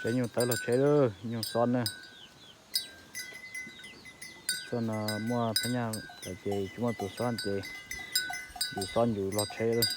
Nyuj tawv los tsheb lawm, nyuj xob na. Txoj no muaj phab nyaj lawm ces tsis muaj tus xob ces yus xob yus los tsheb lawm.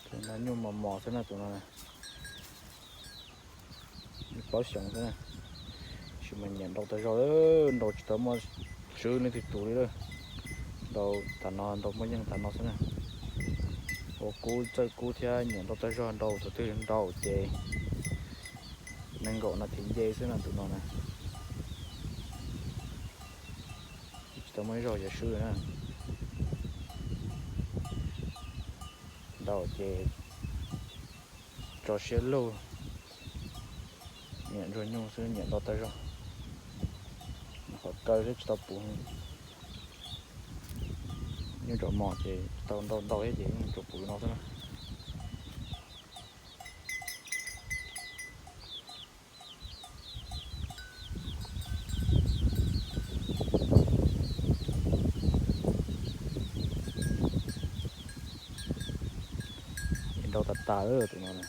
Tus no nyuj mos mos xwb na, tus no nyuj plaub xyoos xwb na. Tab sis mas nyiam nrau tag zog, nrau tsis tau muaj swb leej twg tus li lawm. Nrau tas no, nrau muaj yeej tas no xwb na. Ua kub txawj kub thiab nyiam nrau tag zog, nrau thaum twg nrau ces nees nkaum nas this nce xwb na tus no na. Tsis tau muaj ib zaug yuav swb na. Nrau ces tso siab lug, nyiam ntsuag nyuj xwb, nyiam nrau tag zog. Qhov kaw thiab tsis tau puv, nyuj tseem mos ces tsis tau nrau ntau thiab ces yeej tsuas puv no xwb na. Nrau tas tas tus no na.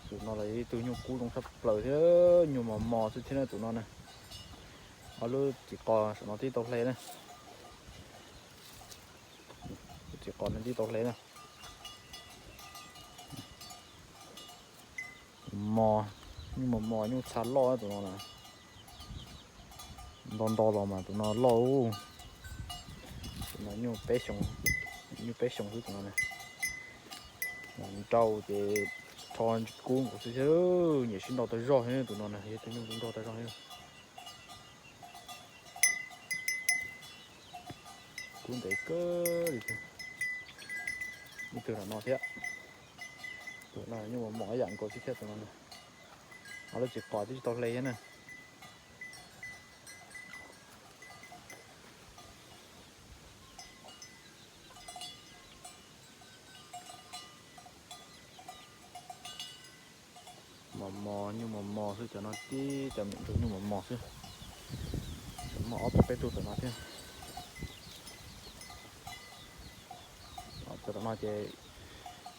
Tus no los ib tug nyuj kub zoo tshaj plaws thiab nyuj mos mos xwb thiab na tus no na. Ob lub txiv qos saum no tib tau hle na. Lub txiv qos no tib tau hle na. Mos, nyuj mos mos nyuj txha loj tus no na. Nto nto los mas tus no loj. Tus no nyuj peb xyoos, nyuj peb xyoos xwb tus no na. Nrau ces rho ntsis kub nkaus xwb thiab, nyiam sib nrau tag zog thiab tus no na, yog tus nyuj nrau tag zog thiab. Kub ntev kawg li thiab. Ib tug no thiab. Tus no nyuj mos mos ib yam nkaus xwb thiab tus no. Ob lub txiv qos twb tsis tau hle thiab na. Mos mos, nyuj mos mos xwb, cov no tib cov me ntsuag nyuj mos mos xwb. Muaj ob tug peb tug tom no thiab. Cov tom no ces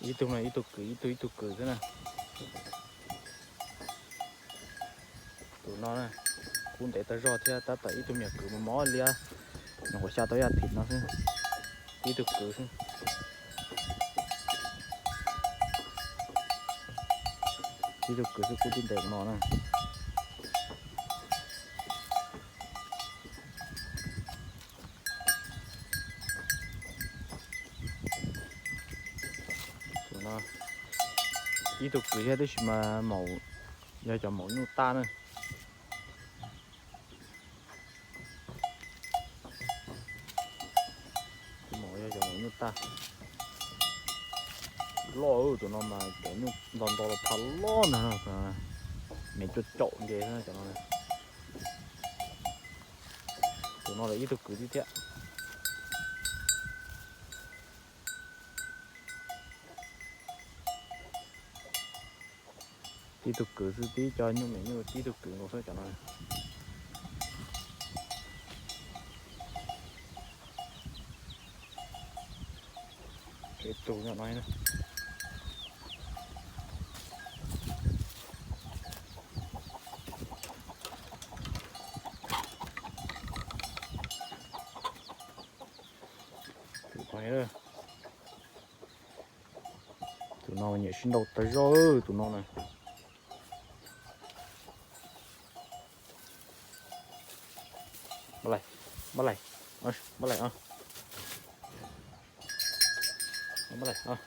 ib tug no ib tug kwv, ib tug ib tug kwv xwb na. Tus no na, kub ntev tag zog thiab tab tom ib tug me nyuam kwv mos mos liab, nyuam qhuav xya tau ib as thiv no xwb. Ib tug kwv xwb. Ib tug kwv xwb kub tib ntev no na. Tus no ib tug kwv thiab tab sis mas maum, yog cov maum nyuj taj na. Tus maum yog cov maum nyuj taj loj, tus no mas cov nyuj nto nto los pha loj na, me cuaj caum nce cov no. Tus no los ib tug kwv tib thiab. Tib tug kwv xwb, tib cov nyuj me nyuj tib tug kwv nkaus xwb cov no. Tsev tus nyob no na. Tus no nyiam sib nrau tag zog tus no na. Npaj lais, npaj lais, npaj lais os. Npaj lais os.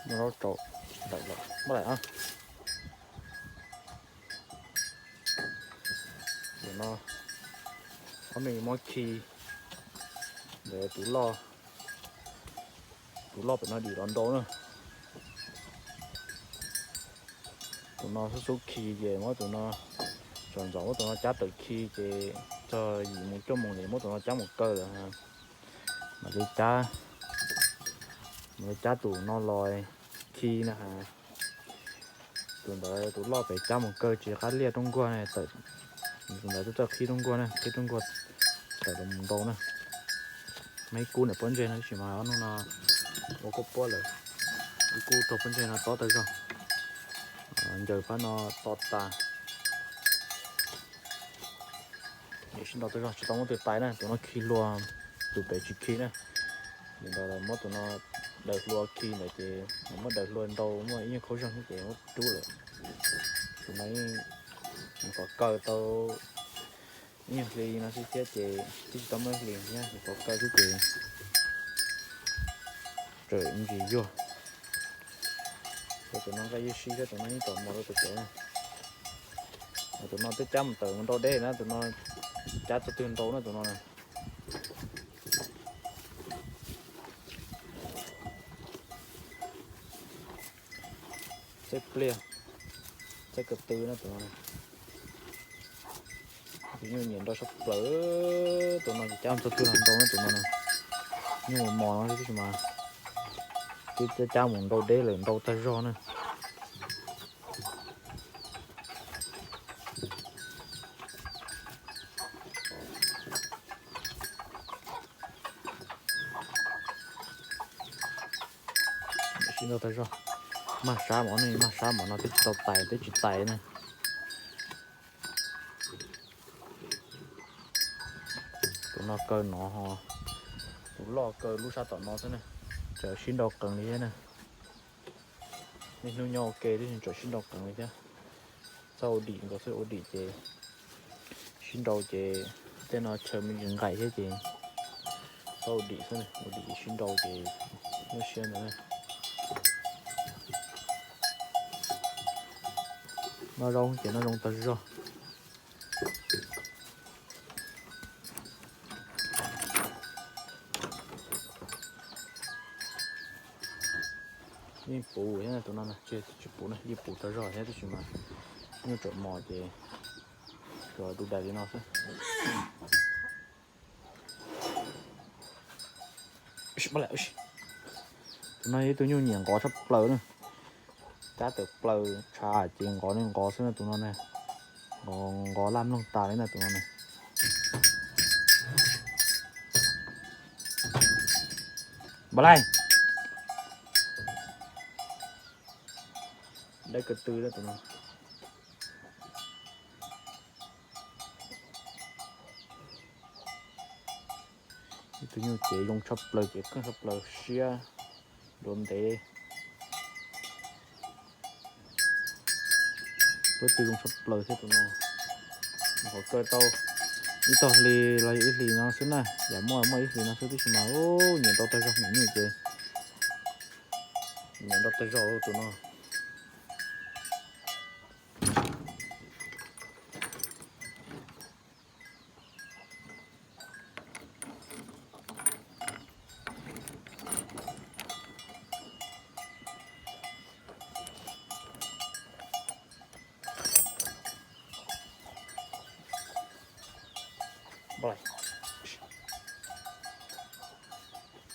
Noj zaub tsau ntawm lawm, npaj lais os. Tus no ob me mob khi, ntawm tus loj, tus loj pem no dim los nrau na. Tus no xub xub khi ces muab tus no, tsom ntxov muab tus no cab tawm khi ces txog yim mus cuaj moos ces muab tus no cab mus kaw lawm. Mam li cab, Mus cab tus no los khi na has. Tus ntawd tus loj pem cab mus kaw tsis qab liaj rooj nkuaj na, tus ntawd twb txawj qhib rooj nkuaj na, qhib rooj nkuaj tawm los mus nrau na. Muaj ib kub ntawm pob ntseg no tab sis mas ob hnub no ua koj puab lawm, ib kub raug pob ntseg no tob tag zog. Ncaws phab no to tas. Sib nrau tag zog tsis tau muab tus tais na, tus no khi hlua, tus pem tsis khi na. Nim no muab tus no daws hlua khi ntawd ces muab daws hlua nrau muaj ib nyuag khaub zeeg xwb ces muab rub lawm. Tus no nyuam qhuav kaw tau ib nyuag hli no xwb thiab ces twb tsis tau muaj ib hlis thiab, nyuam qhuav kaw xwb ces tseem ntsis yuag. Thiab tus no nqaij yeej sib thiab, tus no yeej tsom mos rau tus pem na. Tus no twb cab mus tawm mus nrau deb na, tus no cab txog twg nrau na tus no na. Txaij pliag, txaij ko tw na tus no. Tus nyuj nyiam nrau sab plaws, tus no ces cab txog twg los nrau na tus no na. Nyuj mos mos no tab sis mas twb cab cab mus nrau deb lawm, nrau tag zog na. Sib nrau tag zog, mag sab mov ne, mag sab mov no twb tsis tau tais, twb tsis tais ne. Tus no kaw no ho, tus loj kaw lub sab tom no xwb na, tseem sib nrau qees li thiab na. Niaj hnub nyob ua ke tib si tseem sib nrau qees li thiab. Txhob ua dim nkaus xwb, ua dim ces sib nrau ces tej no chaw me ntsis nqaim thiab ces txhob ua dim xwb, ua dim sib nrau ces nyuaj siab ntawd na. Noj zaub ces noj zoo tag zog. Yeej puv thiab tus no, tsis puv na, yeej puv tag zog thiab tab sis mas nyuj tseem mos ces tsuas du dais li no xwb. Tus no yog ib tug nyuj nyiam nqov tshaj plaws na. Cab tawm plaws tshav ces nqov li nqov xwb na tus no na. Nqov, nqov laj mloog tas li na tus no na. Npam laij. Dawb ko tw na tus no. Ib tug nyuj cev zoo tshaj plaws, cev kheej tshaj plaws, siab dua ntev. Peb tw zoo tshaj plaws thiab tus no. Qhov kaw tau ib tog hli los yog ib hlis no xwb na, yam muaj muaj ib hlis no xwb tib si mas nyiam nrau tag zog, nyiam nyuj ces nyiam nrau tag zog tus no.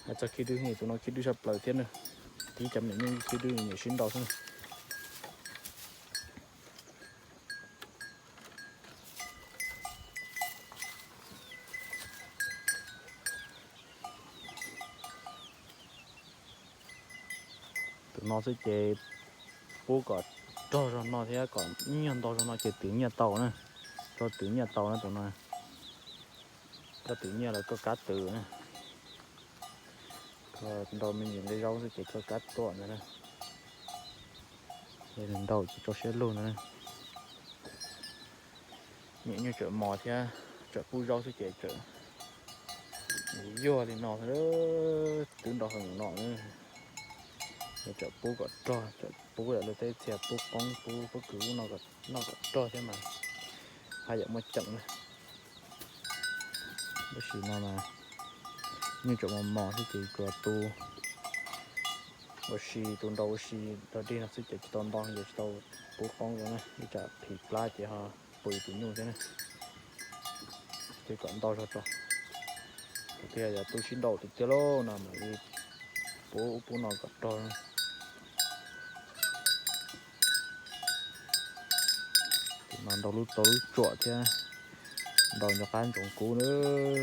Hais txog khib dwb, tus no khib dwb tshaj plaws thiab na. Tib cov me nyuam nyuj khib dwb nyiam sib nrau xwb na. Tus no xwb ces pub kom rog zog no thiab kom ib nyuag ntau zog no ces twv nyiaj tau na. Rog twv nyiaj tau na tus no. Koj twv nyiaj los koj kab twv na. Koj nrau me ntsis nqi zaub xwb ces koj kab tuaj ntawd na. Nrau ces tso siab lug ntawd na. Nyiam nyuj tsawm mos thiab tsawm pub zaub xwb ces tsawm yuag li no, twb nrau heev no. Tsawm pub kom rog, tsawm pub yam li tej txhia pub qoob pub pob kws ub no noj kom rog thiab mas haj yam muaj ceem na. Tab sis no mas nyuj tsawm mos mos xwb ces tsuas tu ua si, tu nrau ua si rog dig no xwb ces tsis tau nto, ces tsis tau pub qoob na, ib tsam phim plab ces ho pw tus nyuj thiab na. Ces kom nto zog tso. Tiag yog tu sib nrau tiag tiag lauj no mam li pub ub pub no kom rog. Tus no nrau lub tau lub tsuam thiab, nrau nco qab ntsoov kub na,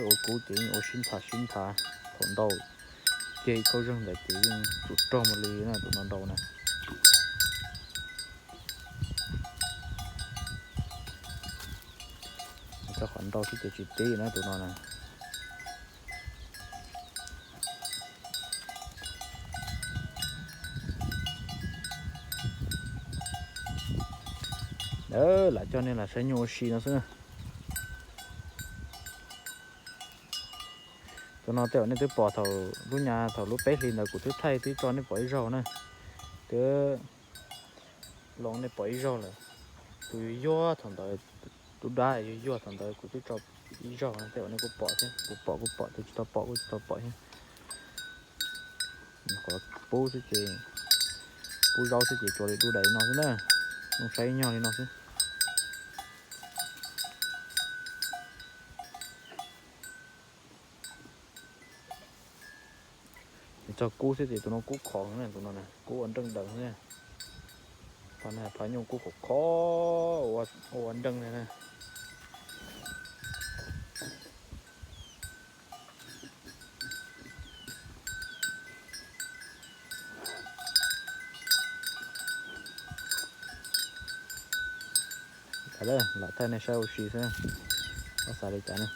ua kub ces yeej ua sib nthav sib nthav, thaum nrau kiag ib kauj zeeg ntawd ces yeej tsum rog mus li na tus no nrau na. Txog qhov nrau xwb ces tsis tib na tus no na. Lam coj nej los saib nyuj ua si no xwb na. Tus no tej zaum nej twb pom thaum lub nyab thaum lub peb hlis ntawd kuv twb thaij twb tso nej pom ib zaug na. Twb loo nej pom ib zaug lawm. Tus yuag yuag thaum ntawd, tus dab yuag yuag thaum ntawd kuv twb tso ib zaug na, tej zaum nej kuj pom thiab, kuv pom kuj pom, tus tsis tau pom kuj tsis tau pom thiab. Qhov pub xwb ces, pub zaub xwb ces tsuas li dub daim li no xwb na, zoo saib nyog li no xwb. Txog kub xwb ces tus no kub khov, tus no kub ua nreej daws xwb. Phab nyuj kub khov khov ua nreej na. Lam thaij nej saib ua si xwb, txhob xav li cas na.